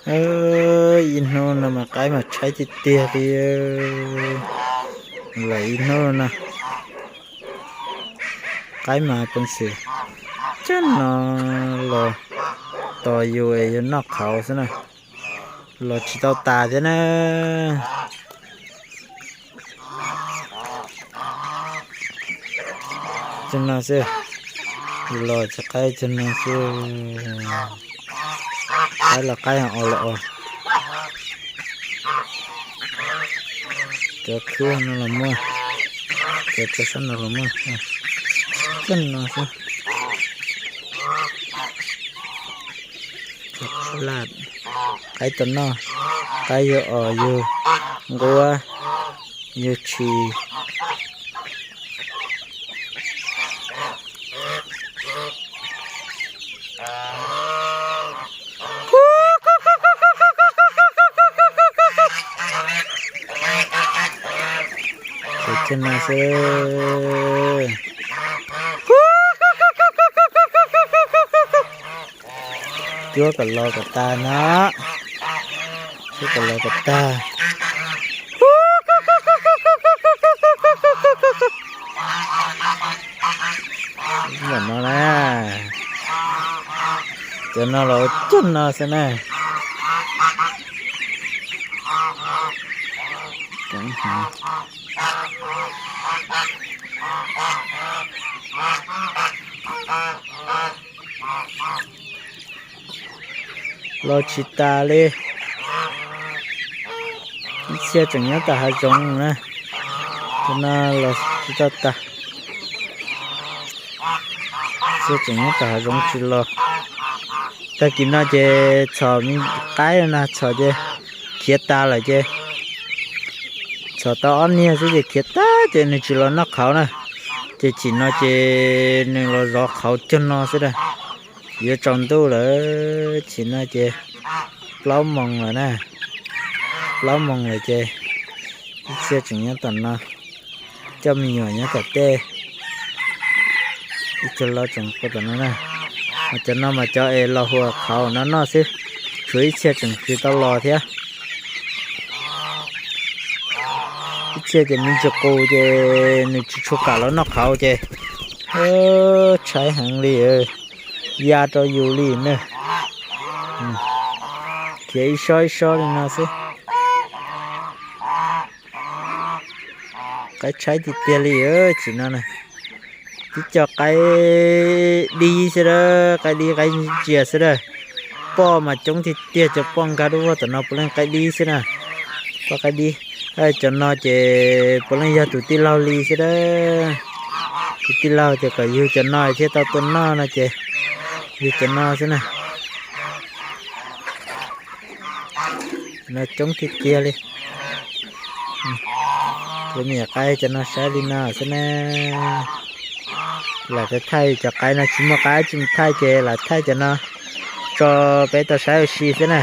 Ib hnub no mas qaib mas tshaib tiag tiag li. Lawm ib hnub no qaib mas peev xwm cag no los tos yus es yus noj qhauv xwb na, los tsis tau tas thiab na. Cag no xwb, los tsis qaib cag no xwb. Qaib los qaib os, los os. Cov khwb no los muaj, cov tso sab no los muaj. Cag no xwb. Qaib tau noj, qaib yug os, yug nquab, yug tshis. Cag no xwb. Cuab kom los kom tag no. Cuab kom los kom tag. Ntawm no na, cov no los cag no xwb na. Los tsis tas li. Ib txhia tseem nyob tom hav zoov na. Cov no los tsis tau tag. Ib txhia tseem nyob tom hav zoov tsis los. Tag kis no ces txhom me qaib na, txhom ces khiav tas lawm ces, txhom tau ob niag xwb ces khiav tag ces nws tsis los noj qhauv na. Ces chim no ces nws los zov qhauv cag no xwb na. Yuav tsaus ntuj lawm, chim no ces plaub moos lawm na. Plaub moos lawm ces ib txhia tseem nyob tom no, coj me nyuam nyob tom tej. Ib txhia los tseem ua tom no na. Mas cov no mas cov es los huam qhauv no noj xwb, tshuav ib txhia tseem tsis tau los thiab. Ib txhia ces me ntsis qus ces nws tsis tshua kam los noj qhauv ces tshaib heev li, ya rau yus li na. Khiav ib sob ib sob li no xwb. Qaib tshaib tiag tiag li, chim no na. Tib co qaib dib xwb a, qaib dib qaib ntsia xwb a. Poj mas coob tiag tiag, cov poj nkag dub vog tom no puav leej qaib dib xwb na. Poj qaib dib. Cov no ces puav leej yog tus tij laug li xwb a. Tus tij laug tias kom yug cov no thiaj tau tuaj noj no ces yug cov no xwb na. No coob tiag tiag li. Cov me nyuam qaib cov no saib li no xwb na. Lam thaij cov qaib no, tsis muaj qaib tsis mus thaij ces lam thaij cov no tso peb tau saib ua si xwb na.